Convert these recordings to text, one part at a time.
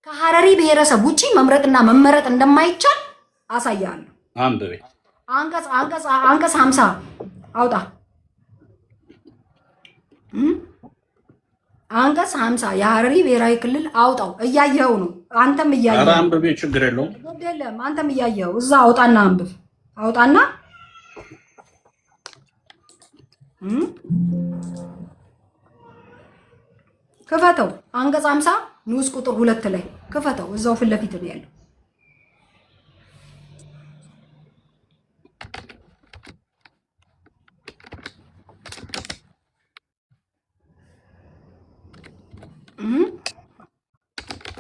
ከሀረሪ ብሔረሰብ ውጪ መምረጥና መመረጥ እንደማይቻል አሳያለሁ። አንብቤ። አንቀጽ 50 አውጣ። አንቀጽ 50 የሀረሪ ብሔራዊ ክልል አውጣው። እያየኸው ነው አንተም ኧረ እያየኸው። አንብቤ፣ ችግር የለውም። የለም፣ አንተም እያየኸው እዛ አውጣና አንብብ። አውጣና ክፈተው። አንቀጽ 50 ንዑስ ቁጥር 2 ላይ ክፈተው። እዛው ፊት ለፊት ነው ያለው።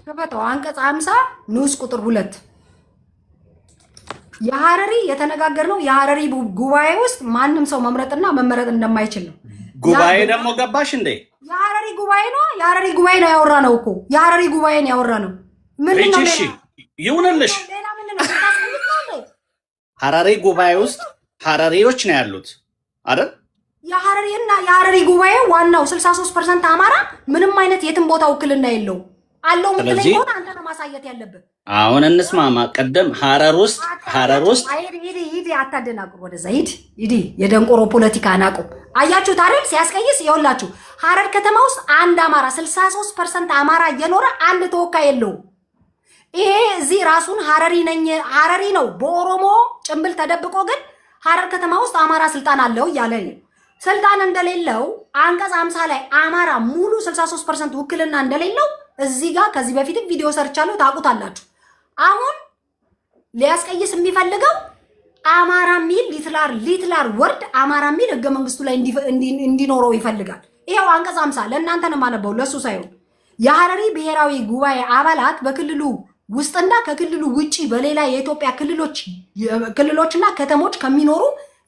ክፈተው። አንቀጽ 50 ንዑስ ቁጥር 2። የሀረሪ የተነጋገርነው የሀረሪ ጉባኤ ውስጥ ማንም ሰው መምረጥና መመረጥ እንደማይችል ነው። ጉባኤ ደግሞ ገባሽ እንዴ? የሀረሪ ጉባኤ ነው። የሀረሪ ጉባኤ ነው ያወራ ነው እኮ፣ የሀረሪ ጉባኤ ነው ያወራ ነው። ምንድን ነው? እሺ ይሁንልሽ። ሌላ ምንድን ነው? ስታስቀምጥ ነው እንዴ? ሀረሪ ጉባኤ ውስጥ ሀረሪዎች ነው ያሉት አይደል? የሀረሪ እና የሀረሪ ጉባኤ ዋናው 63% አማራ ምንም አይነት የትም ቦታ ውክልና የለውም። አለው ምትለኝ ስለዚህ ከሆነ አንተ ነው ማሳየት ያለብህ። አሁን እንስማማ። ቅድም ሀረር ውስጥ ሀረር ውስጥ ሂድ ሂድ ሂድ፣ አታደናቅር። ወደዛ ሂድ ሂድ። የደንቆሮ ፖለቲካ ናቁ። አያችሁት አይደል? ሲያስቀይስ ይኸውላችሁ፣ ሀረር ከተማ ውስጥ አንድ አማራ፣ 63% አማራ እየኖረ አንድ ተወካይ የለውም። ይሄ እዚህ ራሱን ሀረሪ ነኝ፣ ሀረሪ ነው በኦሮሞ ጭንብል ተደብቆ ግን ሀረር ከተማ ውስጥ አማራ ስልጣን አለው እያለ ነው። ስልጣን እንደሌለው አንቀጽ 50 ላይ አማራ ሙሉ 63% ውክልና እንደሌለው እዚህ ጋር ከዚህ በፊትም ቪዲዮ ሰርቻለሁ፣ ታውቁታላችሁ። አሁን ሊያስቀይስ የሚፈልገው አማራ ሚል literal word አማራ ሚል ህገ መንግስቱ ላይ እንዲኖረው ይፈልጋል። ይሄው አንቀጽ 50 ለእናንተ ነው የማነበው ለእሱ ሳይሆን። የሀረሪ ብሔራዊ ጉባኤ አባላት በክልሉ ውስጥና ከክልሉ ውጪ በሌላ የኢትዮጵያ ክልሎችና ከተሞች ከሚኖሩ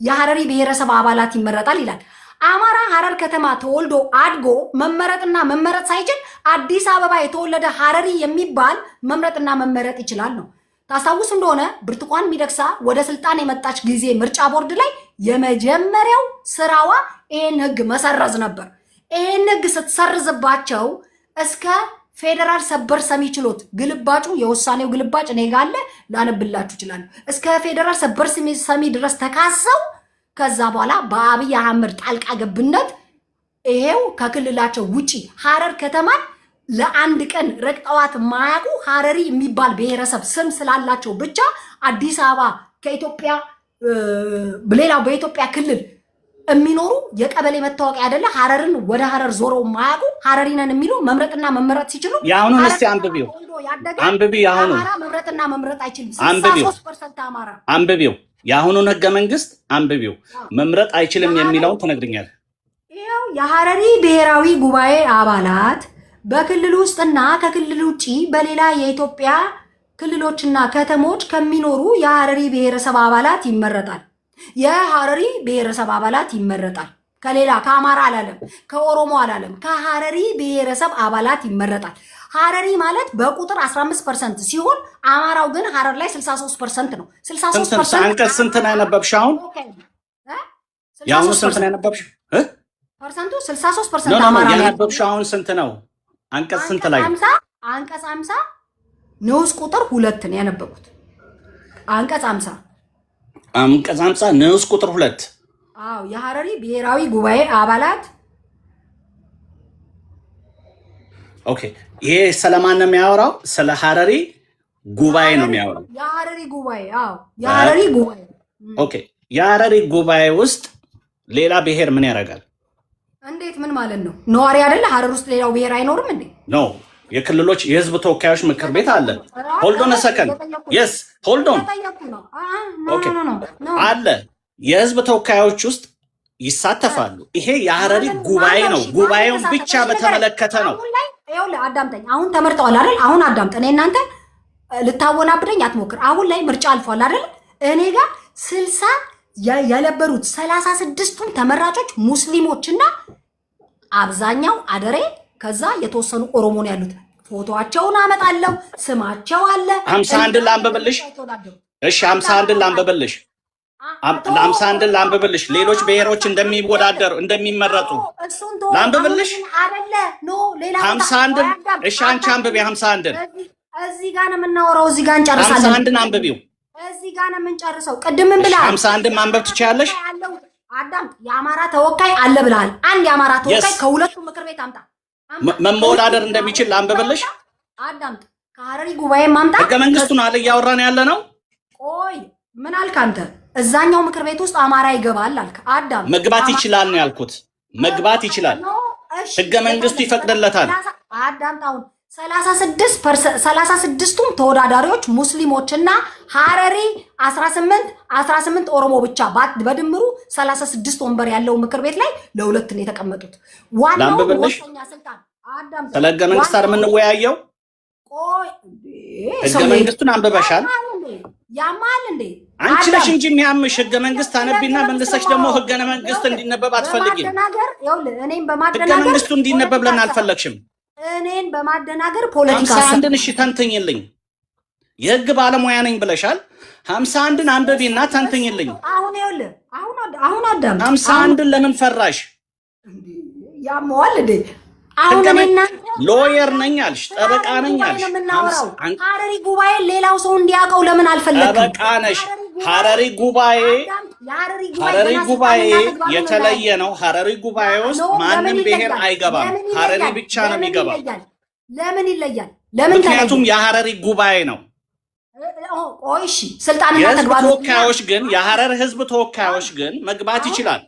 የሀረሪ ብሔረሰብ አባላት ይመረጣል ይላል። አማራ ሀረር ከተማ ተወልዶ አድጎ መመረጥና መመረጥ ሳይችል አዲስ አበባ የተወለደ ሀረሪ የሚባል መምረጥና መመረጥ ይችላል ነው። ታስታውስ እንደሆነ ብርቱካን ሚደቅሳ ወደ ስልጣን የመጣች ጊዜ ምርጫ ቦርድ ላይ የመጀመሪያው ስራዋ ይህን ህግ መሰረዝ ነበር። ይህን ህግ ስትሰርዝባቸው እስከ ፌዴራል ሰበር ሰሚ ችሎት ግልባጩ፣ የውሳኔው ግልባጭ እኔ ጋ አለ፣ ላነብላችሁ እችላለሁ። እስከ ፌዴራል ሰበር ሰሚ ድረስ ተካሰው ከዛ በኋላ በአብይ አህመድ ጣልቃ ገብነት ይሄው ከክልላቸው ውጪ ሀረር ከተማን ለአንድ ቀን ረግጠዋት ማያውቁ ሀረሪ የሚባል ብሔረሰብ ስም ስላላቸው ብቻ አዲስ አበባ ከኢትዮጵያ ሌላው በኢትዮጵያ ክልል የሚኖሩ የቀበሌ መታወቂያ አይደለ ሀረርን ወደ ሀረር ዞረው ማያውቁ ሀረሪ ነን የሚሉ መምረጥና መመረጥ ሲችሉ የአሁኑን ሀረር እስቲ አንብቢው። ተወልዶ ያደገ አንብቢ የአሁኑን። አማራ መምረጥና መምረጥ አይችልም። አንብቢው። 63% አማራ። አንብቢው፣ የአሁኑን ህገ መንግስት አንብቢው። መምረጥ አይችልም የሚለውን ትነግሪኛለሽ። ይኸው የሀረሪ ብሔራዊ ጉባኤ አባላት በክልል ውስጥና ከክልል ውጪ በሌላ የኢትዮጵያ ክልሎችና ከተሞች ከሚኖሩ የሀረሪ ብሔረሰብ አባላት ይመረጣል። የሀረሪ ብሔረሰብ አባላት ይመረጣል። ከሌላ ከአማራ አላለም፣ ከኦሮሞ አላለም፣ ከሀረሪ ብሔረሰብ አባላት ይመረጣል። ሀረሪ ማለት በቁጥር 15% ሲሆን አማራው ግን ሀረር ላይ 63% ነው። 63 ስንት percent አንቀጽ ስንት ነው ያነበብሽ አሁን? የአሁኑ ስንት ነው ያነበብሽ? እ? percent ኡ 63 no percent no no አማራ ነው። ያነበብሽው አሁን ስንት ነው? አንቀጽ ስንት ላይ? አንቀጽ 50 ንዑስ ቁጥር 2 ነው ያነበብኩት። አንቀጽ 50። አንቀጽ 50 ንዑስ ቁጥር 2። አዎ፣ የሀረሪ ብሔራዊ ጉባኤ አባላት። Okay፣ ይሄ ስለማን ነው የሚያወራው? ስለ ሀረሪ ጉባኤ ነው የሚያወራው። የሀረሪ ጉባኤ፣ አዎ፣ የሀረሪ ጉባኤ። Okay፣ የሀረሪ ጉባኤ ውስጥ ሌላ ብሔር ምን ያደርጋል? እንዴት ምን ማለት ነው? ነዋሪ አይደለ? ሀረር ውስጥ ሌላው ብሔር አይኖርም እንዴ? No፣ የክልሎች የህዝብ ተወካዮች ምክር ቤት አለ። Hold on a second, yes, hold on. እየጠየኩ ነው። No. Okay. No, no, no. አለ፣ የህዝብ ተወካዮች ውስጥ ይሳተፋሉ። ይሄ የሀረሪ ጉባኤ ነው። ጉባኤውን ብቻ በተመለከተ ነው። አሁን ላይ ይኸውልህ አዳምጠኝ። አሁን ተመርጠዋል አይደል? አሁን አዳምጥ። እኔ እናንተ ልታወናብደኝ አትሞክር። አሁን ላይ ምርጫ አልፏል አይደል? እኔ ጋር 60 የነበሩት 36ቱም ተመራጮች ሙስሊሞችና አብዛኛው አደሬ ከዛ የተወሰኑ ኦሮሞ ነው ያሉት። ፎቶቸውን አመጣለሁ፣ ስማቸው አለ። 51ን ላንብብልሽ። እሺ፣ 51ን ላንብብልሽ። 51ን ላንብብልሽ። ሌሎች ብሔሮች እንደሚወዳደሩ፣ እንደሚመረጡ እሱን ተወው። ላንብብልሽ? አሁን አይደለ፣ no፣ ሌላ ቦታ 51ን። እሺ፣ አንቺ አንብቢ 51ን። እዚህ ጋር ነው የምናወራው። እዚህ ጋር ሀምሳ እንጨርሳለን። አንድን አንብቢው። እዚህ ጋር ነው የምንጨርሰው። ቅድምም እሺ፣ ብለሃል። 51ን ማንበብ ትችያለሽ? ያለው አዳም የአማራ ተወካይ አለ ብለሃል። አንድ የአማራ ተወካይ ከሁለቱ ምክር ቤት አምጣ አምጣ። መወዳደር እንደሚችል ላንብብልሽ? አዳምጥ። ከሀረሪ ጉባኤ ማምጣ። ህገ መንግስቱን አለ እያወራን ያለ ነው። ቆይ፣ ምን አልክ አንተ? እዛኛው ምክር ቤት ውስጥ አማራ ይገባል አልክ። አዳም መግባት አማራ ይችላል ነው ያልኩት። መግባት ይችላል። No፣ እሺ፣ ህገ መንግስቱ ይፈቅድለታል። አዳምጥ። አሁን 36ቱም ተወዳዳሪዎች ሙስሊሞችና ሀረሪ 18 18 ኦሮሞ ብቻ በድምሩ 36 ወንበር ያለው ምክር ቤት ላይ ለሁለት ነው የተቀመጡት። ዋናውን ላንብብልሽ? መወሰኛ ስልጣን አዳምጥ። ስለ ህገ መንግስት አይደል ዋናውን የምንወያየው? ቆይ እንዴ፣ ህገ ሰውዬ መንግስቱን አንብበሻል? ያማል እንዴ? ያማል እንዴ? አንቺ ነሽ አዳም እንጂ የሚያምሽ። ህገ መንግስት ስለ ህገ አነቢና መንግስት መልሰሽ ነው ደግሞ የማወራው። ህገ መንግስት ይኸውልህ እንዲነበብ አትፈልጊም። በማደናገር፣ ይኸውልህ እኔን ህገ በማደናገር መንግስቱ እንዲነበብ ፖለቲካ ለምን አትሰራም። አልፈለግሽም? እኔን በማደናገር ፖለቲካ ሀምሳ አትሰራም። አንድን እሺ ተንትኝልኝ። የህግ ባለሙያ ነኝ ብለሻል። 51ን አንብቢና ተንትኝልኝ። አሁን ይኸውልህ አሁን አዳምጥ። ሀምሳ አሁን አንድን ለምን ፈራሽ? ያመዋል እንዴ? አሁን ህገ እኔ እናንተ lawyer ነኝ አልሽ፣ ስለ ጠበቃ ሀረሪ ነኝ ጉባኤ አልሽ። ነው የምናወራው። ሀረሪ ጉባኤ ሌላው ሰው እንዲያውቀው ለምን አልፈለግክም? ጠበቃ ነሽ። ሀረሪ ጉባኤ ሀረሪ ጉባኤ አዳምጥ። የሀረሪ ጉባኤ ሀረሪ ገና ጉባኤ ስልጣንና ተግባሩን የተለየ እናያለን። ነው። ሀረሪ ጉባኤ ውስጥ No፣ ለምን ማንም ብሔር ይለያል? አይገባም። ለምን ሀረሪ ይለያል? ብቻ ነው ለምን የሚገባው። ይለያል? ለምን ይለያል? ለምን ተለየ? ምክንያቱም የሀረሪ ጉባኤ ነው። ቆይ እሺ፣ ስልጣንና የህዝብ ተግባሩን ተወካዮች ግን፣ የሀረር ህዝብ ተወካዮች ግን መግባት አሁን ይችላል።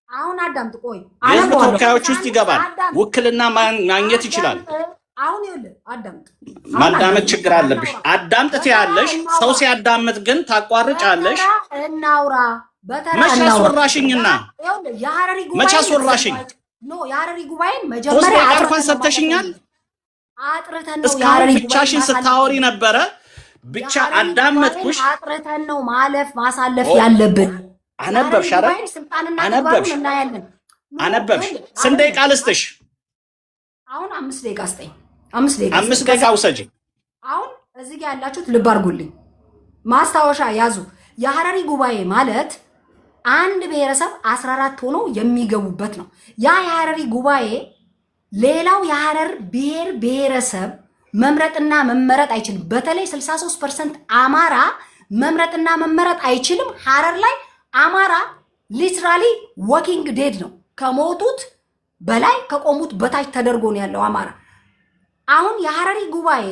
አሁን አዳምጥ። ቆይ የህዝብ አነበዋለሁ። ተወካዮች ውስጥ ይገባል። አዳምጥ። ውክልና ማግኘት ይችላል። አዳምጥ። አሁን ይኸውልህ አዳምጥ። አሁን ማዳመጥ አዳምጥ። ችግር አለብሽ። እናውራ። አዳምጥ በተራ ትያለሽ። ሰው እናውራ። ሲያዳምጥ ግን ታቋርጫለሽ። በተራ እናውራ። በተራ መች እናውራ። አስወራሽኝና? ይኸውልህ የሀረሪ መች ጉባኤን አስወራሽኝ? No፣ የሀረሪ ጉባኤን 3 መጀመሪያ ደቂቃ እንኳን አጥርተን ነው ማለፍ ሰጥተሽኛል። ያለብን። አጥርተን ነው እስካሁን የሀረሪ ጉባኤን ብቻሽን ማሳለፍ ስታወሪ ያለብን። ነበረ። ብቻ የሀረሪ ጉባኤን አዳመጥኩሽ። አጥርተን ነው ማለፍ ማሳለፍ ኦ ያለብን። የሀረሪ አነበብሽ አይደል? ጉባኤን ስልጣንና ተግባሩን አነበብሽ እናያለን። No አነበብሽ። ይኸውልህ ስንት ደቂቃ አይደለም። ልስጥሽ? አሁን 5 ደቂቃ ስጠኝ። 5 ደቂቃ አምስት ስጠኝ። ደቂቃ ከዛ ውሰጂ። አሁን እዚህ ጋር ያላችሁት ልብ አድርጉልኝ፣ ማስታወሻ ያዙ። የሀረሪ ጉባኤ ማለት አንድ ብሔረሰብ 14 ሆኖ የሚገቡበት ነው። ያ የሀረሪ ጉባኤ ሌላው የሀረር ብሔር ብሔረሰብ መምረጥና መመረጥ አይችልም። በተለይ 63% አማራ መምረጥና መመረጥ አይችልም። ሀረር ላይ አማራ literally walking dead ነው። ከሞቱት በላይ ከቆሙት በታች ተደርጎ ነው ያለው አማራ። አሁን የሀረሪ ጉባኤ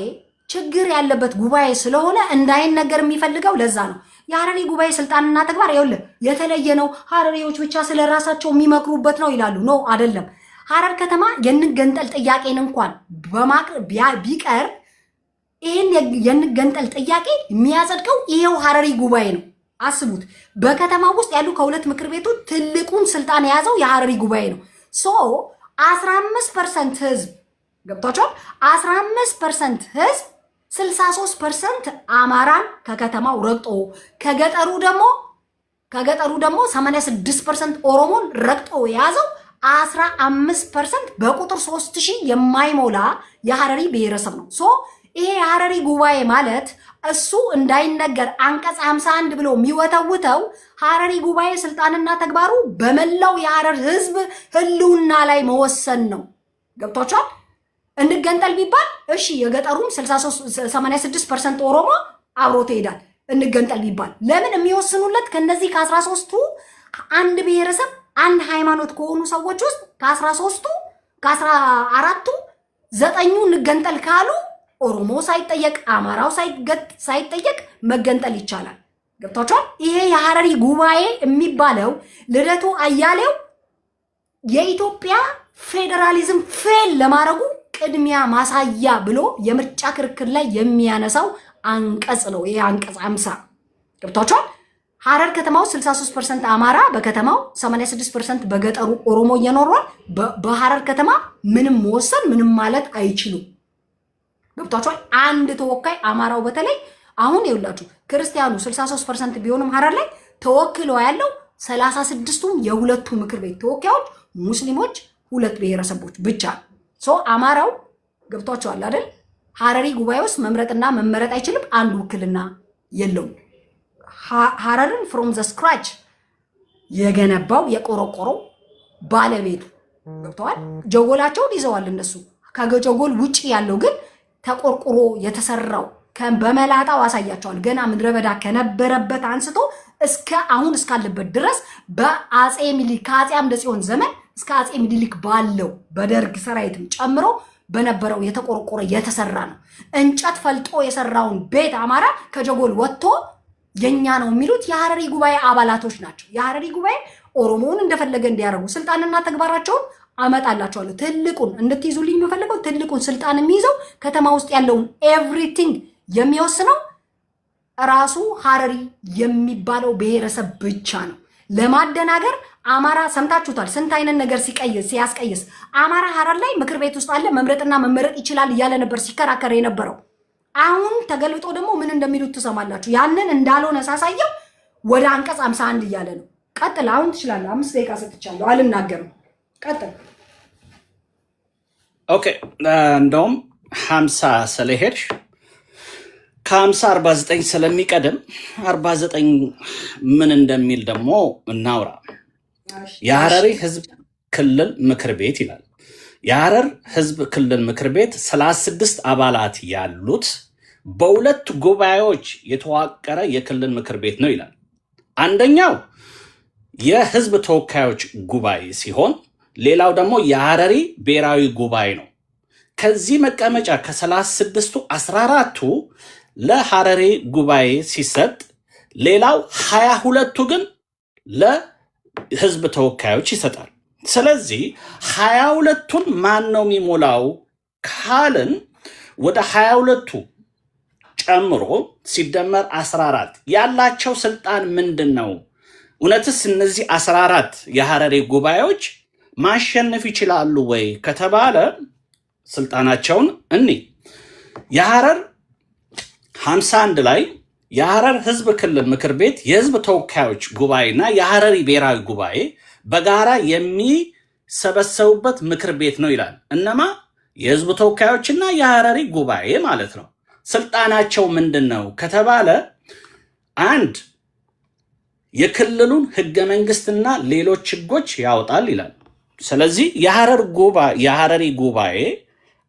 ችግር ያለበት ጉባኤ ስለሆነ እንዳይነገር የሚፈልገው ለዛ ነው። የሀረሪ ጉባኤ ስልጣንና ተግባር ይኸውልህ የተለየ ነው። ሀረሪዎች ብቻ ስለ ራሳቸው የሚመክሩበት ነው ይላሉ። No፣ አይደለም። ሀረር ከተማ የንገንጠል ጥያቄን እንኳን በማቅረብ ቢቀር ይህን የንገንጠል ጥያቄ የሚያጸድቀው ይሄው ሀረሪ ጉባኤ ነው። አስቡት። በከተማ ውስጥ ያሉ ከሁለት ምክር ቤቱ ትልቁን ስልጣን የያዘው የሀረሪ ጉባኤ ነው። So 15% ህዝብ ገብቷቸዋል። 15% ህዝብ 63% አማራን ከከተማው ረግጦ ከገጠሩ ደግሞ 86% ኦሮሞን ረግጦ የያዘው 15% በቁጥር 3000 የማይሞላ የሀረሪ ብሔረሰብ ነው። So ይሄ የሀረሪ ጉባኤ ማለት እሱ እንዳይነገር አንቀጽ 51 ብሎ የሚወተውተው ሀረሪ ጉባኤ ስልጣንና ተግባሩ በመላው የሀረር ህዝብ ህልውና ላይ መወሰን ነው። ገብቷቸዋል። እንገንጠል ቢባል እሺ የገጠሩም 86% ኦሮሞ አብሮ ትሄዳል። እንገንጠል ቢባል ለምን የሚወስኑለት ከነዚህ ከ13ቱ አንድ ብሔረሰብ አንድ ሃይማኖት ከሆኑ ሰዎች ውስጥ ከ13ቱ ከ14ቱ ዘጠኙ እንገንጠል ካሉ ኦሮሞ ሳይጠየቅ አማራው ሳይጠየቅ መገንጠል ይቻላል። ገብቷቸዋል። ይሄ የሀረሪ ጉባኤ የሚባለው ልደቱ አያሌው የኢትዮጵያ ፌዴራሊዝም fail ለማድረጉ ቅድሚያ ማሳያ ብሎ የምርጫ ክርክር ላይ የሚያነሳው አንቀጽ ነው። ይሄ አንቀጽ 50 ገብቷቸዋል። ሀረር ከተማ ውስጥ 63% አማራ በከተማው 86% በገጠሩ ኦሮሞ እየኖሯል። በሀረር ከተማ ምንም መወሰን ምንም ማለት አይችሉም። ገብቷቸዋል። አንድ ተወካይ አማራው በተለይ አሁን ይኸውላችሁ ክርስቲያኑ 63% ቢሆንም ሀረር ላይ ተወክሎ ያለው 36ቱም የሁለቱ ምክር ቤት ተወካዮች ሙስሊሞች ሁለት ብሔረሰቦች ብቻ ነው። So አማራው ገብቷቸዋል አይደል? ሀረሪ ጉባኤ ውስጥ መምረጥና መመረጥ አይችልም። አንድ ውክልና የለውም። ሀረርን from the scratch የገነባው የቆረቆረው ባለቤቱ ገብተዋል። ጀጎላቸውን ይዘዋል እነሱ። ከጀጎል ውጭ ያለው ግን ተቆርቁሮ የተሰራው በመላጣው አሳያቸዋል። ገና ምድረ በዳ ከነበረበት አንስቶ እስከ አሁን እስካለበት ድረስ በአጼ ሚኒሊክ፣ ከአጼ አምደ ጽዮን ዘመን እስከ አጼ ሚኒሊክ ባለው፣ በደርግ ሰራዊትም ጨምሮ በነበረው የተቆረቆረ የተሰራ ነው። እንጨት ፈልጦ የሰራውን ቤት አማራ ከጀጎል ወጥቶ የኛ ነው የሚሉት የሀረሪ ጉባኤ አባላቶች ናቸው። የሀረሪ ጉባኤ ኦሮሞውን እንደፈለገ እንዲያደርጉ ስልጣንና ተግባራቸውን አመጣላቸዋለሁ። ትልቁን እንድትይዙልኝ የምፈልገው ትልቁን ስልጣን የሚይዘው፣ ከተማ ውስጥ ያለውን everything የሚወስነው ራሱ ሀረሪ የሚባለው ብሔረሰብ ብቻ ነው። ለማደናገር አማራ ሰምታችሁታል። ስንት አይነት ነገር ሲቀይስ ሲያስቀይስ፣ አማራ ሀረር ላይ ምክር ቤት ውስጥ አለ፣ መምረጥና መመረጥ ይችላል እያለ ነበር ሲከራከር የነበረው። አሁን ተገልብጦ ደግሞ ምን እንደሚሉት ትሰማላችሁ። ያንን እንዳልሆነ ሳሳየው ወደ አንቀጽ 51 እያለ ነው። ቀጥል፣ አሁን ትችላለህ። 5 ደቂቃ ሰጥቻለሁ፣ አልናገርም። ቀጥል። Okay፣ እንደውም 50 ስለሄድሽ ከ50 49 ስለሚቀድም 49 ምን እንደሚል ደግሞ እናውራ። የሀረሪ ህዝብ ክልል ምክር ቤት ይላል። የሀረር ህዝብ ክልል ምክር ቤት 36 አባላት ያሉት በሁለት ጉባኤዎች የተዋቀረ የክልል ምክር ቤት ነው ይላል። አንደኛው የህዝብ ተወካዮች ጉባኤ ሲሆን ሌላው ደግሞ የሀረሪ ብሔራዊ ጉባኤ ነው። ከዚህ መቀመጫ ከ36ቱ 14ቱ ለሀረሪ ጉባኤ ሲሰጥ ሌላው 22ቱ ግን ለህዝብ ተወካዮች ይሰጣል። ስለዚህ 22ቱን ማን ነው የሚሞላው ካልን ወደ 22ቱ ጨምሮ ሲደመር 14 ያላቸው ስልጣን ምንድን ነው? እውነትስ እነዚህ 14 የሀረሪ ጉባኤዎች ማሸነፍ ይችላሉ ወይ ከተባለ ስልጣናቸውን እኒ የሀረር 51 ላይ የሀረር ህዝብ ክልል ምክር ቤት የህዝብ ተወካዮች ጉባኤና የሀረሪ ብሔራዊ ጉባኤ በጋራ የሚሰበሰቡበት ምክር ቤት ነው ይላል። እነማ? የህዝብ ተወካዮችና የሀረሪ ጉባኤ ማለት ነው። ስልጣናቸው ምንድን ነው ከተባለ አንድ የክልሉን ህገ መንግስትና ሌሎች ህጎች ያወጣል ይላል። ስለዚህ የሀረሪ ጉባኤ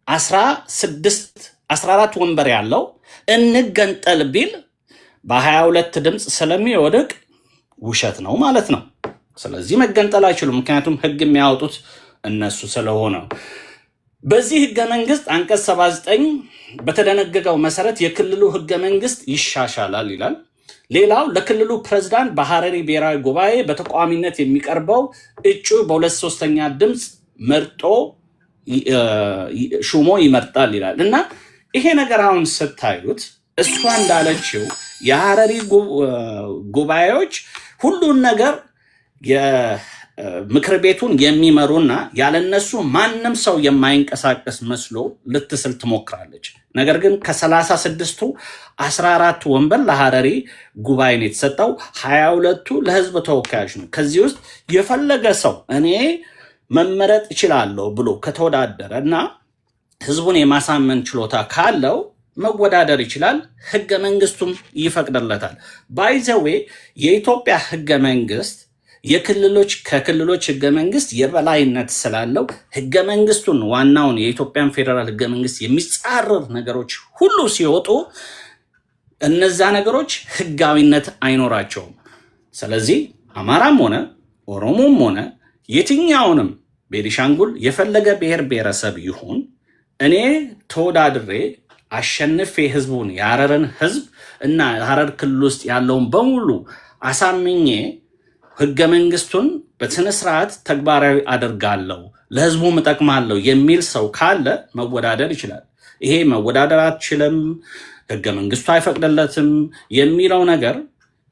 16 14 ወንበር ያለው እንገንጠል ቢል በ22 ድምፅ ስለሚወድቅ ውሸት ነው ማለት ነው። ስለዚህ መገንጠል አይችሉም። ምክንያቱም ህግ የሚያወጡት እነሱ ስለሆነ። በዚህ ህገ መንግስት አንቀጽ 79 በተደነገገው መሰረት የክልሉ ህገ መንግስት ይሻሻላል ይላል። ሌላው ለክልሉ ፕሬዝዳንት በሀረሪ ብሔራዊ ጉባኤ በተቃዋሚነት የሚቀርበው እጩ በ2/3 ድምፅ መርጦ ሹሞ ይመርጣል ይላል። እና ይሄ ነገር አሁን ስታዩት እሷ እንዳለችው የሀረሪ ጉባኤዎች ሁሉን ነገር የምክር ቤቱን የሚመሩና ያለነሱ ማንም ሰው የማይንቀሳቀስ መስሎ ልትስል ትሞክራለች። ነገር ግን ከ36ቱ 14ቱ ወንበር ለሀረሪ ጉባኤ ነው የተሰጠው፣ 22ቱ ለህዝብ ተወካዮች ነው። ከዚህ ውስጥ የፈለገ ሰው እኔ መመረጥ እችላለሁ ብሎ ከተወዳደረ እና ህዝቡን የማሳመን ችሎታ ካለው መወዳደር ይችላል። ህገ መንግስቱም ይፈቅድለታል። By the way የኢትዮጵያ ህገ መንግስት የክልሎች ከክልሎች ህገ መንግስት የበላይነት ስላለው ህገ መንግስቱን፣ ዋናውን የኢትዮጵያን ፌዴራል ህገ መንግስት የሚጻረር ነገሮች ሁሉ ሲወጡ እነዛ ነገሮች ህጋዊነት አይኖራቸውም። ስለዚህ አማራም ሆነ ኦሮሞም ሆነ የትኛውንም ቤኒሻንጉል የፈለገ ብሔር ብሔረሰብ ይሁን እኔ ተወዳድሬ አሸንፌ ህዝቡን፣ የሀረርን ህዝብ እና ሀረር ክልል ውስጥ ያለውን በሙሉ አሳምኜ ህገ መንግስቱን በስነ ስርዓት ተግባራዊ አደርጋለሁ፣ ለህዝቡም እጠቅማለሁ የሚል ሰው ካለ መወዳደር ይችላል። ይሄ መወዳደር አትችልም፣ ህገ መንግስቱ አይፈቅድለትም የሚለው ነገር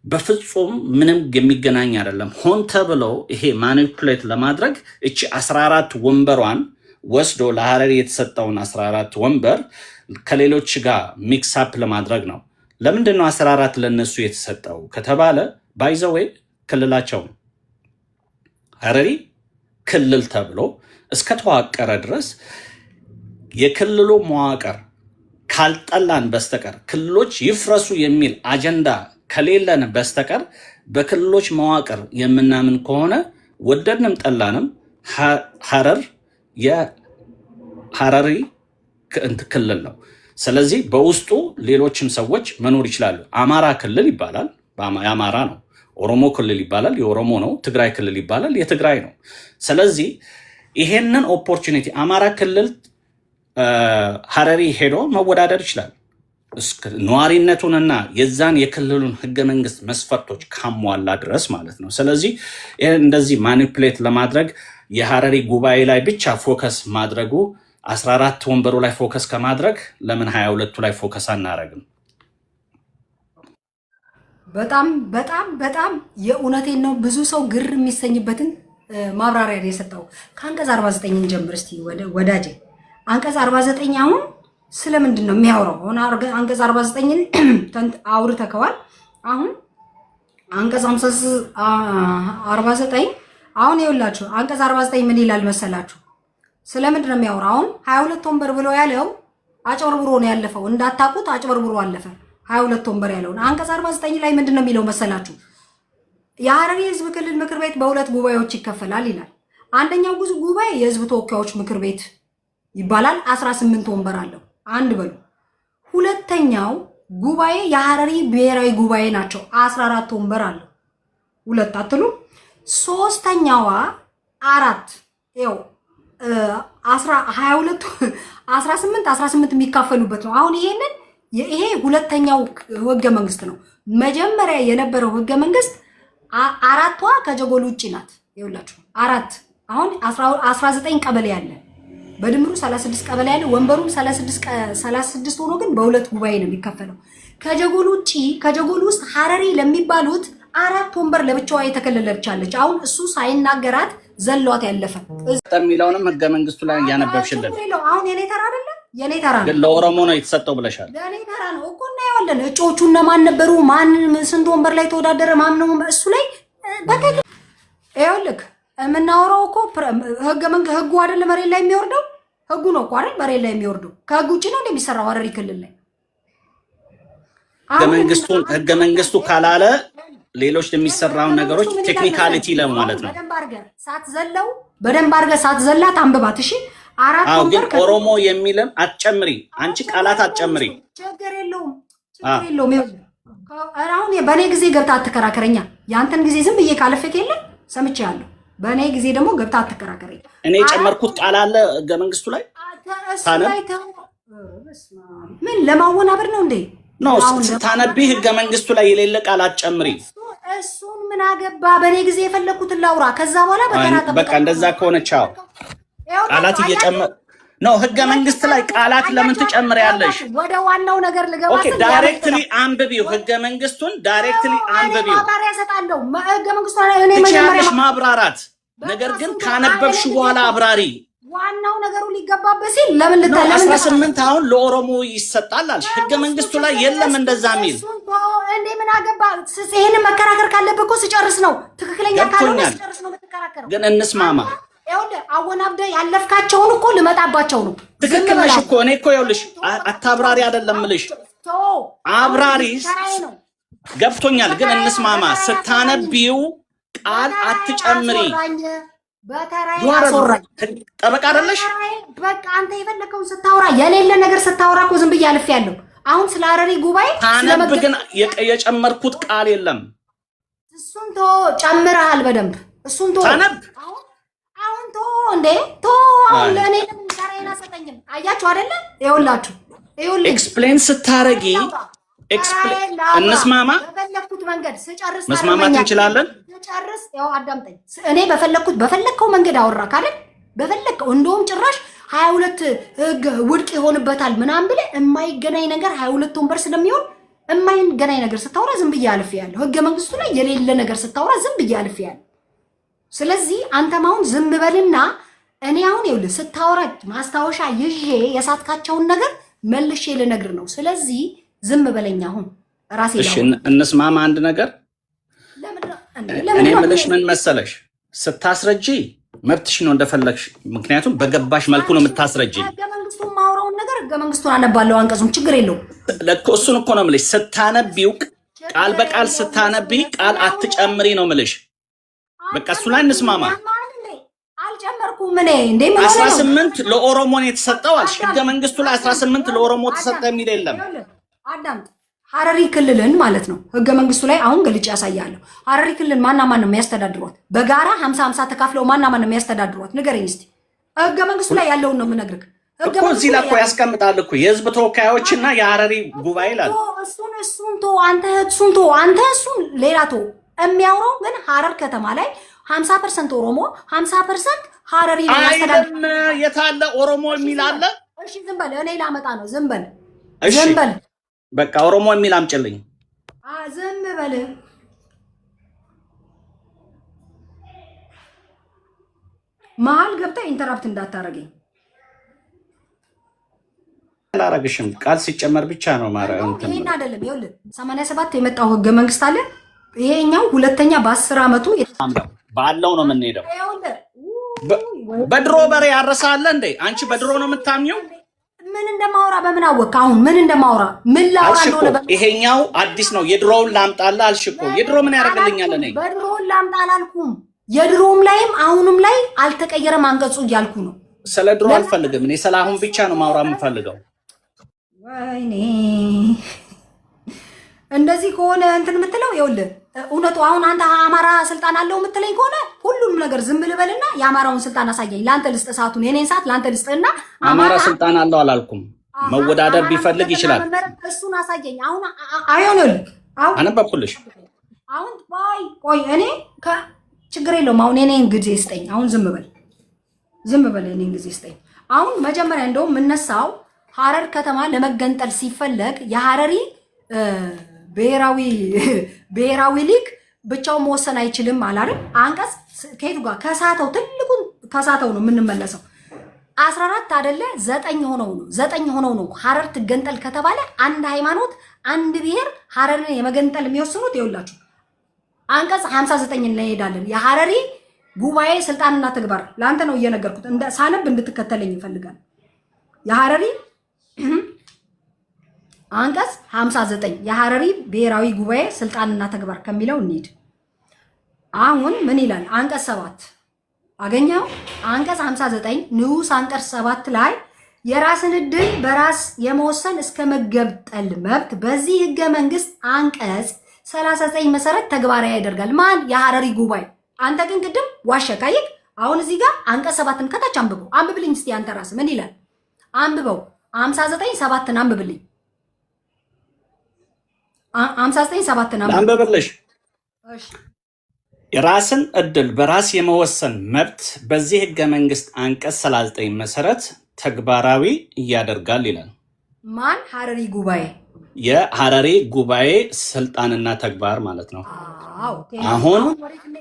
በፍጹም ምንም የሚገናኝ አይደለም። ሆን ተብሎ ይሄ manipulate ለማድረግ እቺ 14 ወንበሯን ወስዶ ለሀረሪ የተሰጠውን 14 ወንበር ከሌሎች ጋር mix up ለማድረግ ነው። ለምንድን ነው 14 ለነሱ የተሰጠው ከተባለ by the way ክልላቸው ነው። ሀረሪ ክልል ተብሎ እስከተዋቀረ ድረስ የክልሉ መዋቅር ካልጠላን በስተቀር፣ ክልሎች ይፍረሱ የሚል አጀንዳ ከሌለን በስተቀር፣ በክልሎች መዋቅር የምናምን ከሆነ ወደድንም ጠላንም ሀረር የሀረሪ ክልል ነው። ስለዚህ በውስጡ ሌሎችም ሰዎች መኖር ይችላሉ። አማራ ክልል ይባላል፣ የአማራ ነው። ኦሮሞ ክልል ይባላል፣ የኦሮሞ ነው። ትግራይ ክልል ይባላል፣ የትግራይ ነው። ስለዚህ ይሄንን opportunity አማራ ክልል ሀረሪ ሄዶ መወዳደር ይችላል። ነዋሪነቱንና የዛን የክልሉን ህገ መንግስት መስፈርቶች ካሟላ ድረስ ማለት ነው። ስለዚህ ይህን እንደዚህ manipulate ለማድረግ የሀረሪ ጉባኤ ላይ ብቻ focus ማድረጉ፣ 14 ወንበሩ ላይ focus ከማድረግ ለምን 22ቱ ላይ focus አናረግም? በጣም በጣም በጣም የእውነቴን ነው። ብዙ ሰው ግር የሚሰኝበትን ማብራሪያ ነው የሰጠው። ከአንቀጽ 49 እንጀምር እስቲ ወዳጄ። አንቀጽ 49 አሁን ስለምንድን ነው የሚያወራው? አሁን አንቀጽ 49ን አውርተከዋል። አሁን አንቀጽ 49፣ አሁን ይኸውላችሁ አንቀጽ 49 ምን ይላል መሰላችሁ? ስለምንድን ነው የሚያወራው? አሁን 22 ወንበር ብሎ ያለው አጭበርብሮ ነው ያለፈው። እንዳታውቁት አጭበርብሮ አለፈ። 22 ወንበር ያለውን አንቀጽ 49 ላይ ምንድን ነው የሚለው መሰላችሁ? የሀረሪ ህዝብ ክልል ምክር ቤት በሁለት ጉባኤዎች ይከፈላል ይላል። አንደኛው ጉባኤ የህዝብ ተወካዮች ምክር ቤት ይባላል። 18 ወንበር አለው። አንድ በሉ። ሁለተኛው ጉባኤ የሀረሪ ብሔራዊ ጉባኤ ናቸው። 14 ወንበር አለው። ሁለት አትሉ። ሶስተኛዋ አራት፣ ይኸው 22፣ 18፣ 18 የሚካፈሉበት ነው። አሁን ይሄንን ይሄ ሁለተኛው ህገ መንግስት ነው። መጀመሪያ የነበረው ህገ መንግስት አራቷ ከጀጎል ውጭ ናት። ይኸውላችሁ አራት፣ አሁን 19 ቀበሌ አለ። በድምሩ 36 ቀበሌ ያለ፣ ወንበሩም 36 ሆኖ ግን በሁለት ጉባኤ ነው የሚከፈለው። ከጀጎል ውጪ፣ ከጀጎል ውስጥ ሀረሪ ለሚባሉት አራት ወንበር ለብቻዋ የተከለለች አለች። አሁን እሱ ሳይናገራት ዘሏት ያለፈ የሚለውንም ህገ መንግስቱ ላይ እያነበብሽልን ችግር የለውም። አሁን የኔ ተራ አይደለ? የኔ ተራ ግን ነው። ለኦሮሞ ነው የተሰጠው ብለሻል። ለእኔ ተራ ነው እኮ፣ እናየዋለን። እጩዎቹ እነማን ነበሩ? ማን ስንት ወንበር ላይ ተወዳደረ? ማን ነው እሱ ላይ በትክክል፣ ይኸውልህ የምናወራው እኮ ህጉ አይደለ መሬት ላይ የሚወርደው? ህጉ ነው እኮ አይደል መሬት ላይ የሚወርደው? ከህግ ውጭ ነው እንደሚሰራው ሀረሪ ክልል ላይ? ህገ አሁን መንግስቱን ህገ መንግስቱ ካላለ ሌሎች የሚሰራውን ነገሮች ህገ መንግስቱ ምን ይላል technicality መሰለህ? ለማለት ነው። በደንብ አድርገህ ሳትዘለው፣ በደንብ አድርገህ ሳትዘላት አንብባት። እሺ፣ አራት አዎ፣ ግን ወንበር ኦሮሞ የሚልም አትጨምሪ፣ አንቺ ቃላት አትጨምሪ። ችግር የለውም፣ ችግር የለውም። ይኸውልህ አሁን በእኔ ጊዜ ገብተህ አትከራከረኛ። የአንተን ጊዜ ዝም ብዬ ካለፈክ የለ ሰምቼሃለሁ። በእኔ ጊዜ ደግሞ ገብተህ አትከራከረኝ። እኔ የጨመርኩት ቃል አለ ህገ መንግስቱ ላይ እሱ ሳነብ ላይ ተው። በስመ አብ። ምን ለማወናበድ ነው እንዴ? No አሁን ስታነቢ ህገ መንግስቱ ላይ የሌለ ቃል አትጨምሪ። እሱን ምን አገባ? በእኔ ጊዜ የፈለግኩትን ላውራ። ከዛ በኋላ በተራ በቃ እንደዛ ከሆነ ቻው። ቃላት እየጨመር ነው ህገ መንግስት ላይ ቃላት ለምን ትጨምሪያለሽ? ወደ ዋናው ነገር ልገባ okay ስል directly አንብቢው፣ ህገ መንግስቱን directly እኔ አንብቢው። ማብራሪያ እሰጣለሁ። ህገ መንግስቱ እኔ መጀመሪያ ትችያለሽ ማብራራት፣ ነገር ግን ካነበብሽ በኋላ አብራሪ። ዋናው ነገሩ ሊገባበት ሲል ለምን ልታ ነው ለምን 18 አሁን ለኦሮሞ ይሰጣል አልሽ። ህገ መንግስቱ ላይ የለም እንደዛ የሚል። እሱን ተወው። እንዴ ምን አገባ? ይሄንን መከራከር ካለብህ እኮ ስጨርስ ነው፣ ትክክለኛ ካልሆነ ገብቶኛል። ስጨርስ ነው የምትከራከረው። ግን እንስማማ። ይኸውልህ አወናብደህ ያለፍካቸውን እኮ ልመጣባቸው ነው። ዝም ትክክል ነሽ በል። እኮ። እኔ እኮ ይኸውልሽ አታብራሪ አይደለም ምልሽ፣ ተወው። አብራሪ ተራዬ ነው። ገብቶኛል። ግን እንስማማ። ስታነቢው ቃል በተራዬ አትጨምሪ። አስወራኝ። በተራዬ You are a አስወራኝ። ጠበቃ አይደለሽ? በተራዬ በቃ አንተ የፈለከውን ስታወራ፣ የሌለ ነገር ስታወራ እኮ ዝም ብዬ አልፌያለሁ። አሁን ስለ ሀረሪ ጉባኤ ታነብ ስለመገ ግን የጨመርኩት ቃል የለም። እሱን ተወው፣ ጨምረሃል በደንብ፣ እሱን ተወው። ታነብ አሁን አሁን ተወው እንዴ ተወው። አሁን አይ። ለእኔ ለምን ተራዬን አሰጠኝም? አያችሁ አይደለ? ይኸውላችሁ፣ ይኸውልኝ explain ስታረጊ explain ተራዬን ላውራ። እንስማማ። በፈለግኩት መንገድ ስጨርስ መስማማት ታርመኛለህ። እንችላለን። ስጨርስ ያው አዳምጠኝ። እኔ በፈለግከው መንገድ አወራክ አይደል? በፈለግከው፣ እንደውም ጭራሽ 22 ህግ ውድቅ ይሆንበታል ምናምን ብለህ የማይገናኝ ነገር፣ 22 ወንበር ስለሚሆን የማይገናኝ ነገር ስታወራ ዝም ብዬ አልፌያለሁ። ህገ መንግስቱ ላይ የሌለ ነገር ስታወራ ዝም ብዬ አልፌያለሁ። ስለዚህ አንተም አሁን ዝም በልና እኔ አሁን ይኸውልህ ስታወራ ማስታወሻ ይዤ የሳትካቸውን ነገር መልሼ ልነግር ነው። ስለዚህ ዝም በለኝ አሁን ራሴ እሺ ላውራ። እንስማማ አንድ ነገር። ለምንድን ነው እንዴ? እኔ ለምንድን ነው የምልሽ ምን መሰለሽ፣ ስታስረጂ መብትሽ ነው እንደፈለግሽ። ምክንያቱም በገባሽ መልኩ ነው የምታስረጂ። ህገ መንግስቱን ማውራውን ነገር ህገ መንግስቱን አነባለሁ፣ አንቀጹን፣ ችግር የለውም። ለኮ እሱን እኮ ነው የምልሽ። ስታነቢው ቃል በቃል ስታነቢ ቃል አትጨምሪ ነው የምልሽ። በቃ እሱ ላይ እንስማማ። አልጨመርኩም። አላልኩም እኔ። እንዴ ምን ሆነ ነው? 18 ለኦሮሞ ነው የተሰጠው አልሽ። ህገ መንግስቱ ላይ 18 ለኦሮሞ ተሰጠ የሚል የለም። አዳምጥ። ሀረሪ ክልልን ማለት ነው ህገ መንግስቱ ላይ አሁን ገልጬ ያሳያለሁ። ሀረሪ ክልል ማና ማን ነው የሚያስተዳድሯት? በጋራ 50-50 ተካፍለው ማና ማን ነው የሚያስተዳድሯት? ንገረኝ እስቲ። ህገ መንግስቱ ላይ ያለውን ነው የምነግርህ። ህገ እኮ እዚህ መንግስቱ ላይ ላይ እኮ ያስቀምጣል እኮ የህዝብ ተወካዮችና የሀረሪ ጉባኤ ይላል። እሱን እሱን ቶ አንተ፣ እሱን ቶ አንተ፣ እሱን ሌላ ቶ። የሚያወራው ግን ሀረር ከተማ ላይ 50% ኦሮሞ 50% ሀረሪ ነው ያስተዳድር። አይልም። የታለ ኦሮሞ የሚል አለ? እሺ ዝም በል፣ እኔ ላመጣ ነው። ዝም በል። እሺ። ዝም በል። በቃ ኦሮሞ የሚል አምጭልኝ። ዝም በል። መሀል ገብተህ interrupt እንዳታረገኝ። አላረግሽም። ቃል ሲጨመር ብቻ ነው ማረ እንትን። ይሄን አይደለም። ይኸውልህ 87 የመጣው ህገ መንግስት አለ። ይሄኛው ሁለተኛ በ10 ዓመቱ ባለው ነው የምንሄደው። ይኸውልህ በድሮ በሬ ያረሳለ እንዴ? አንቺ በድሮ ነው የምታምኘው? ምን እንደማወራ በምን አወቅህ? አሁን ምን እንደማወራ፣ ምን ላወራ አልሽ እኮ። እንደሆነ በምን ይሄኛው አዲስ ነው። የድሮውን ላምጣልህ አልሽ እኮ። የድሮ ምን ያደርግልኛል እኔ? በድሮውን ላምጣ አላልኩም። የድሮውም ላይም አሁንም ላይ አልተቀየረም አንቀጹ እያልኩ ነው። ስለ ድሮ አልፈልግም። እኔ ስለ አሁን ብቻ ነው ማውራት የምፈልገው። ወይኔ፣ እንደዚህ ከሆነ እንትን የምትለው፣ ይኸውልህ እውነቱ አሁን አንተ አማራ ስልጣን አለው የምትለኝ ከሆነ ሁሉንም ነገር ዝም ልበልና የአማራውን ስልጣን አሳየኝ። ለአንተ ልስጥ ሰዓቱን፣ የኔን ሰዓት ለአንተ ልስጥና አማራ ስልጣን አለው አላልኩም። መወዳደር አማራ ቢፈልግ መምረጥና ይችላል። መመረጥ እሱን አሳየኝ። አሁን አይሆንልህ አሁን አነበብኩልሽ። አሁን ቆይ ቆይ፣ እኔ ችግር የለውም። አሁን የኔን ጊዜ ስጠኝ። አሁን ዝም በል፣ ዝም በል፣ የኔን ጊዜ ስጠኝ። አሁን መጀመሪያ እንደውም የምነሳው ሀረር ከተማ ለመገንጠል ሲፈለግ የሀረሪ ብሔራዊ ሊግ ብቻውን መወሰን አይችልም አላለም። አንቀጽ ከየቱ ጋር ከሳተው፣ ትልቁን ከሳተው ነው የምንመለሰው። 14 አይደለ፣ ዘጠኝ ሆነው ነው፣ ዘጠኝ ሆነው ነው። ሀረር ትገንጠል ከተባለ አንድ ሃይማኖት አንድ ብሔር ሀረርን የመገንጠል የሚወስኑት ይኸውላችሁ አንቀጽ 59 እንሄዳለን። የሀረሪ ጉባኤ ስልጣንና ተግባር ለአንተ ነው እየነገርኩት፣ እንደ ሳነብ እንድትከተለኝ ይፈልጋል። የሀረሪ አንቀጽ 59 የሀረሪ ብሔራዊ ጉባኤ ስልጣንና ተግባር ከሚለው እንሂድ። አሁን ምን ይላል? አንቀጽ 7 አገኘው። አንቀጽ 59 ንዑስ አንቀጽ 7 ላይ የራስን ዕድል በራስ የመወሰን እስከ መገንጠል መብት በዚህ ህገ መንግስት አንቀጽ 39 መሰረት ተግባራዊ ያደርጋል። ማን? የሀረሪ ጉባኤ። አንተ ግን ቅድም ዋሸህ። ካየክ አሁን እዚህ ጋር አንቀጽ 7ን ከታች አንብበው። አንብብልኝ እስቲ አንተ ራስህ ምን ይላል? አንብበው። 59 7ን አንብብልኝ። 59 7ን አንብብ። ላንብብልሽ። እሺ። የራስን እድል በራስ የመወሰን መብት በዚህ ህገ መንግስት አንቀጽ 39 መሰረት ተግባራዊ ያደርጋል ይላል። ማን? ሀረሪ ጉባኤ። የሀረሪ ጉባኤ ስልጣንና ተግባር ማለት ነው። አዎ። አሁን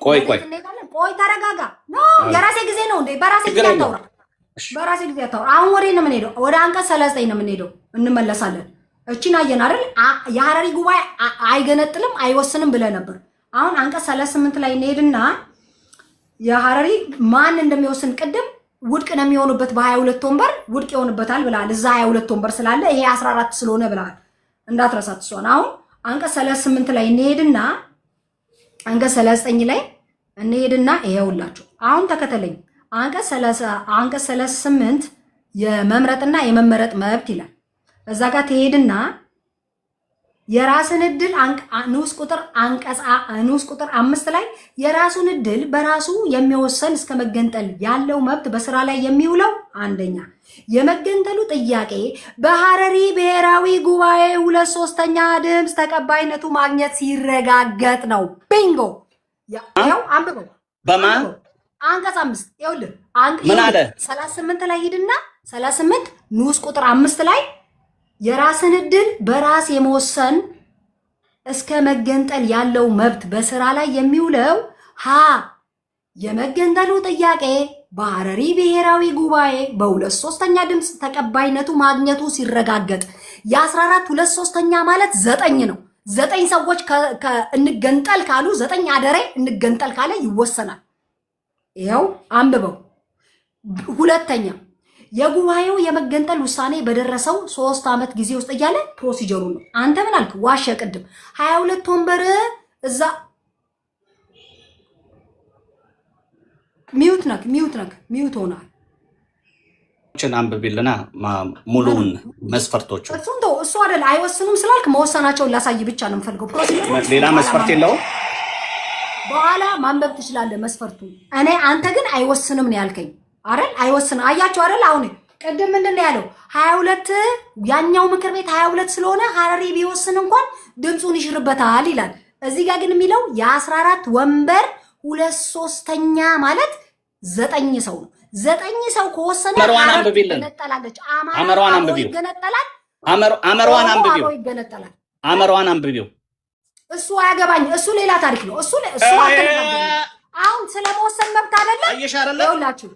ቆይ ቆይ። ወዴት እንሄዳለን? ቆይ ተረጋጋ። No፣ የራሴ ጊዜ ነው እንዴ? በራሴ ችግር ጊዜ የለውም። አታውራ። በራሴ ጊዜ አታውራ። አሁን ወዴት ነው የምንሄደው? ወደ አንቀጽ 39 ነው የምንሄደው። እንመለሳለን። እቺን አየን አይደል? የሀረሪ ጉባኤ አይገነጥልም አይወስንም ብለህ ነበር። አሁን አንቀጽ 38 ላይ እንሄድና የሀረሪ ማን እንደሚወስን ቅድም ውድቅ ነው የሚሆኑበት፣ በ22 ወንበር ውድቅ ይሆንበታል ብለሃል። እዛ 22 ወንበር ስላለ ይሄ 14 ስለሆነ ብለሃል። እንዳትረሳት እሷን። አሁን አንቀጽ 38 ላይ እንሄድና አንቀጽ 39 ላይ እንሄድና ይሄውላችሁ አሁን ተከተለኝ። አንቀጽ 38 የመምረጥና የመመረጥ መብት ይላል። እዛ ጋር ትሄድና የራስን እድል ንዑስ ቁጥር አንቀጽ ንዑስ ቁጥር 5 ላይ የራሱን እድል በራሱ የሚወሰን እስከ መገንጠል ያለው መብት በስራ ላይ የሚውለው አንደኛ የመገንጠሉ ጥያቄ በሀረሪ ብሔራዊ ጉባኤ 2/3 ድምፅ ተቀባይነቱ ማግኘት ሲረጋገጥ ነው። ቢንጎ! ያው አንብበው። በማን? አንብበው። አንቀጽ 5 ይኸውልህ ምን አለ? 38 ላይ ሂድና 38 ንዑስ ቁጥር 5 ላይ የራስን እድል በራስ የመወሰን እስከ መገንጠል ያለው መብት በስራ ላይ የሚውለው ሀ የመገንጠሉ ጥያቄ በሀረሪ ብሔራዊ ጉባኤ በ2/3 ድምፅ ተቀባይነቱ ማግኘቱ ሲረጋገጥ። የ14 2/3 ማለት ዘጠኝ ነው። ዘጠኝ ሰዎች እንገንጠል ካሉ፣ ዘጠኝ አደሬ እንገንጠል ካለ ይወሰናል። ይኸው አንብበው። ሁለተኛ የጉባኤው የመገንጠል ውሳኔ በደረሰው 3 ዓመት ጊዜ ውስጥ እያለ procedure ኡ ነው። አንተ ምን አልክ? ዋሸ። ቅድም 22 ወንበር እዛ Mute ነክ፣ mute ነክ፣ mute ሆናል። አንብቢልና ሙሉውን መስፈርቶቹ። እሱን ተው። እሱ አይደል አይወስኑም ስላልክ መወሰናቸውን ላሳይ ብቻ ነው የምፈልገው። Procedure ኡን ሌላ በኋላ መስፈርት ማንበብ የለውም። በኋላ ማንበብ ትችላለህ መስፈርቱን። እኔ አንተ ግን አይወስንም ነው ያልከኝ አይደል? አይወስንም። አያችሁ አይደል? አሁን ቅድም ምንድን ነው ያለው? 22 ያኛው ምክር ቤት 22 ስለሆነ ሀረሪ ቢወስን እንኳን ድምፁን ይሽርበታል ይላል። እዚህ ጋር ግን የሚለው የ14 ወንበር 2/3 ማለት ዘጠኝ ሰው ነው። ዘጠኝ ሰው ከወሰነ አመሯን ሀረር አንብቢልን። ትገነጠላለች። አማራ አመሯን አብሮ አንብቢው። ይገነጠላል። አመሯን ኦሮሞ አንብቢው። አብሮ ይገነጠላል። አመሯን አንብቢው። እሱ አያገባኝ። እሱ ሌላ ታሪክ ነው። እሱ አልተነጋገርንም። አሁን ስለመወሰን መብት አይደለም። አየሽ አይደለ? ይኸውላችሁ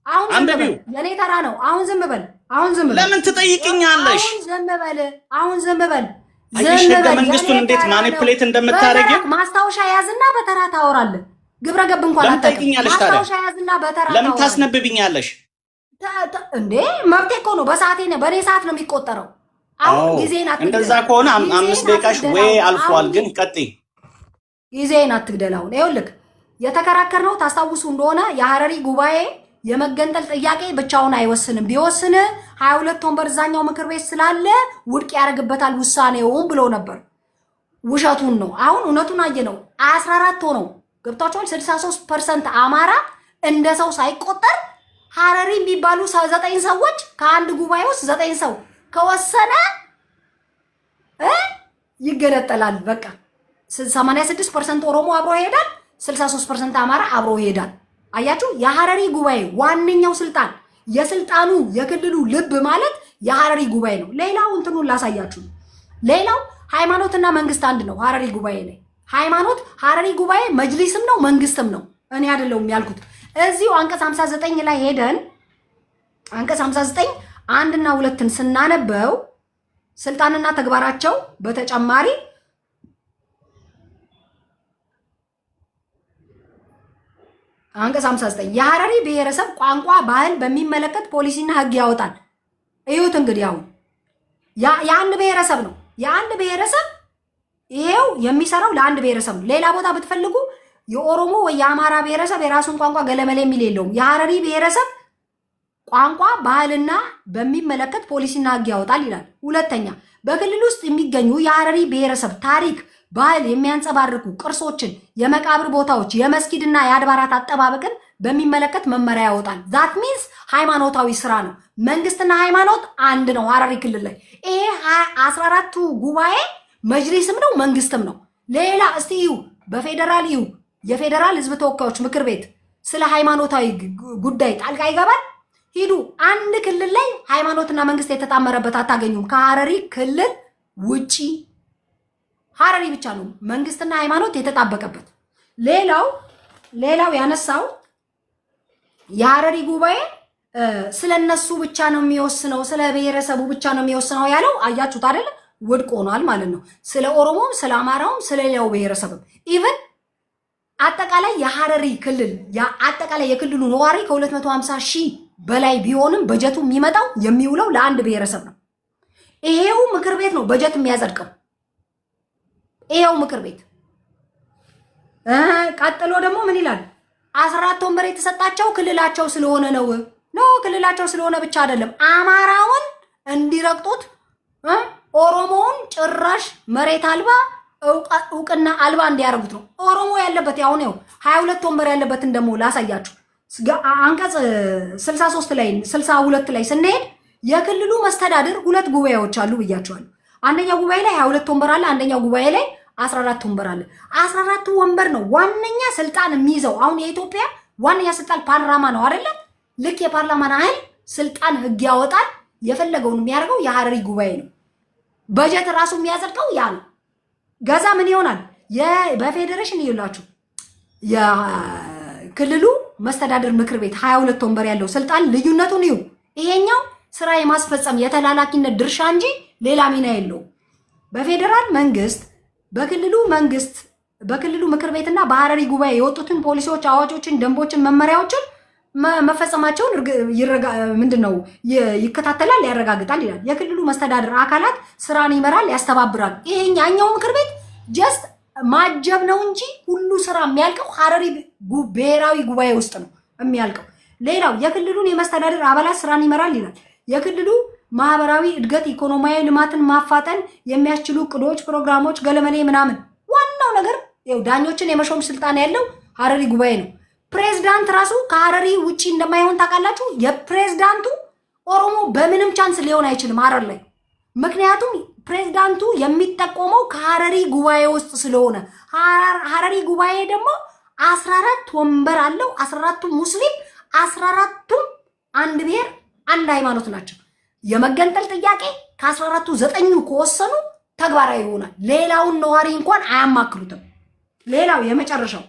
አሁን ዝም በል፣ አንብቢው። የኔ ተራ ነው። አሁን ዝም በል፣ አሁን ዝም በል። ለምን ትጠይቅኛለሽ? አሁን ዝም በል፣ አሁን ዝም በል፣ አየሽ ዝም ህገ በል። መንግስቱን የኔ እንዴት ተራ ነው። Manipulate እንደምታደርጊው? በተራ ማስታወሻ ያዝና በተራ ታወራለህ። ግብረ ገብ እንኳን ለምን አታውቅም። ትጠይቅኛለሽ ታዲያ? ማስታወሻ ያዝና በተራ ለምን ታወራለህ። ታስነብብኛለሽ? እንዴ መብቴ እኮ ነው። በሰዓቴ ነው፣ በእኔ ሰዓት ነው የሚቆጠረው። አሁን አዎ ጊዜን አትግደል። እንደዛ ከሆነ 5 ጊዜን ደቂቃሽ አትግደል። ወይ አሁን አልፏል። አሁን ግን ቀጥይ። ጊዜን አትግደል። አሁን ይኸውልህ የተከራከርነው ታስታውሱ እንደሆነ የሀረሪ ጉባኤ የመገንጠል ጥያቄ ብቻውን አይወስንም። ቢወስን 22 ወንበር እዛኛው ምክር ቤት ስላለ ውድቅ ያደርግበታል ውሳኔውን ብሎ ነበር። ውሸቱን ነው። አሁን እውነቱን አየነው። 14 ሆነው ገብቷቸዋል። 63% አማራ እንደ ሰው ሳይቆጠር ሀረሪ የሚባሉ ዘጠኝ ሰዎች ከአንድ ጉባኤ ውስጥ ዘጠኝ ሰው ከወሰነ ይገነጠላል። በቃ 86% ኦሮሞ አብሮ ይሄዳል፣ 63% አማራ አብሮ ይሄዳል። አያችሁ፣ የሀረሪ ጉባኤ ዋነኛው ስልጣን የስልጣኑ የክልሉ ልብ ማለት የሀረሪ ጉባኤ ነው። ሌላው እንትኑን ላሳያችሁ። ሌላው ሃይማኖትና መንግስት አንድ ነው። ሀረሪ ጉባኤ ላይ ሃይማኖት ሀረሪ ጉባኤ መጅሊስም ነው መንግስትም ነው። እኔ አይደለሁም ያልኩት። እዚሁ አንቀጽ 59 ላይ ሄደን አንቀጽ 59 አንድና ሁለትን ስናነበው ስልጣንና ተግባራቸው በተጨማሪ አንቀጽ 59 የሀረሪ ብሔረሰብ ቋንቋ፣ ባህል በሚመለከት ፖሊሲና ህግ ያወጣል። እዩት እንግዲህ አሁን የአንድ ብሔረሰብ ነው። የአንድ ብሔረሰብ ይሄው የሚሰራው ለአንድ ብሔረሰብ ነው። ሌላ ቦታ ብትፈልጉ የኦሮሞ ወይ የአማራ ብሔረሰብ የራሱን ቋንቋ ገለመሌ የሚል የለውም። የሀረሪ ብሔረሰብ ቋንቋ ባህልና በሚመለከት ፖሊሲና ህግ ያወጣል ይላል። ሁለተኛ በክልል ውስጥ የሚገኙ የሀረሪ ብሔረሰብ ታሪክ፣ ባህል የሚያንጸባርቁ ቅርሶችን፣ የመቃብር ቦታዎች፣ የመስጊድና የአድባራት አጠባበቅን በሚመለከት መመሪያ ያወጣል። That means ሃይማኖታዊ ስራ ነው። መንግስትና ሃይማኖት አንድ ነው። ሀረሪ ክልል ላይ ይሄ 14ቱ ጉባኤ መጅሊስም ነው መንግስትም ነው። ሌላ እስቲ እዩ፣ በፌዴራል እዩ። የፌዴራል ህዝብ ተወካዮች ምክር ቤት ስለ ሃይማኖታዊ ጉዳይ ጣልቃ ይገባል? ሂዱ አንድ ክልል ላይ ሃይማኖትና መንግስት የተጣመረበት አታገኙም። ከሀረሪ ክልል ውጪ ሀረሪ ብቻ ነው መንግስትና ሃይማኖት የተጣበቀበት። ሌላው ያነሳው የሀረሪ ጉባኤ ስለነሱ ብቻ ነው የሚወስነው፣ ስለ ብሔረሰቡ ብቻ ነው የሚወስነው ያለው አያችሁት አይደለ? ውድቅ ሆኗል ማለት ነው። ስለ ኦሮሞም ስለ አማራውም ስለ ሌላው ብሔረሰብም even አጠቃላይ የሀረሪ ክልል አጠቃላይ የክልሉ ነዋሪ ከ250 ሺህ በላይ ቢሆንም በጀቱ የሚመጣው የሚውለው ለአንድ ብሔረሰብ ነው። ይሄው ምክር ቤት ነው በጀት የሚያጸድቀው። ይሄው ምክር ቤት ቀጥሎ ደግሞ ምን ይላል? 14 ወንበር የተሰጣቸው ክልላቸው ስለሆነ ነው። No ክልላቸው ስለሆነ ብቻ አይደለም፣ አማራውን እንዲረግጡት ኦሮሞውን ጭራሽ መሬት አልባ እውቅና አልባ እንዲያደርጉት ነው። ኦሮሞ ያለበት አሁን ይኸው 22 ወንበር ያለበትን ደግሞ ላሳያችሁ። አንቀጽ 63 ላይ 62 ላይ ስንሄድ የክልሉ መስተዳድር ሁለት ጉባኤዎች አሉ ብያቸዋለሁ። አንደኛው ጉባኤ ላይ 22 ወንበር አለ። አንደኛው ጉባኤ ላይ 14 ወንበር አለ። 14ቱ ወንበር ነው ዋነኛ ስልጣን የሚይዘው። አሁን የኢትዮጵያ ዋነኛ ስልጣን ፓርላማ ነው አይደለ? ልክ የፓርላማን ያህል ስልጣን ህግ ያወጣል። የፈለገውን የሚያደርገው የሀረሪ ጉባኤ ነው። በጀት ራሱ የሚያጸድቀው ያ ነው። ገዛ ምን ይሆናል? በፌዴሬሽን ይላችሁ የክልሉ መስተዳድር ምክር ቤት 22 ወንበር ያለው ስልጣን ልዩነቱን እዩ። ይሄኛው ስራ የማስፈጸም የተላላኪነት ድርሻ እንጂ ሌላ ሚና የለውም። በፌዴራል መንግስት፣ በክልሉ መንግስት፣ በክልሉ ምክር ቤትና በሀረሪ ጉባኤ የወጡትን ፖሊሲዎች፣ አዋጆችን፣ ደንቦችን፣ መመሪያዎችን መፈጸማቸውን ምንድን ነው ይከታተላል፣ ያረጋግጣል ይላል። የክልሉ መስተዳድር አካላት ስራን ይመራል፣ ያስተባብራል። ይሄኛው ምክር ቤት just ማጀብ ነው እንጂ ሁሉ ስራ የሚያልቀው ሀረሪ ብሔራዊ ጉባኤ ውስጥ ነው። የሚያልቀው። ሌላው የክልሉን የመስተዳደር አባላት ስራን ይመራል ይላል። የክልሉ ማህበራዊ እድገት፣ ኢኮኖሚያዊ ልማትን ማፋጠን የሚያስችሉ እቅዶች፣ ፕሮግራሞች፣ ገለመሌ ምናምን። ዋናው ነገር ይኸው ዳኞችን የመሾም ስልጣን ያለው ሀረሪ ጉባኤ ነው። ፕሬዝዳንት ራሱ ከሀረሪ ውጪ እንደማይሆን ታውቃላችሁ። የፕሬዝዳንቱ ኦሮሞ በምንም chance ሊሆን አይችልም ሀረር ላይ። ምክንያቱም ፕሬዝዳንቱ የሚጠቆመው ከሀረሪ ጉባኤ ውስጥ ስለሆነ ሀረሪ ጉባኤ ደግሞ 14 ወንበር አለው። 14ቱም ሙስሊም፣ 14ቱም አንድ ብሔር አንድ ሃይማኖት ናቸው። የመገንጠል ጥያቄ ከ14ቱ ዘጠኙ ከወሰኑ ተግባራዊ ይሆናል። ሌላውን ነዋሪ እንኳን አያማክሩትም። ሌላው የመጨረሻው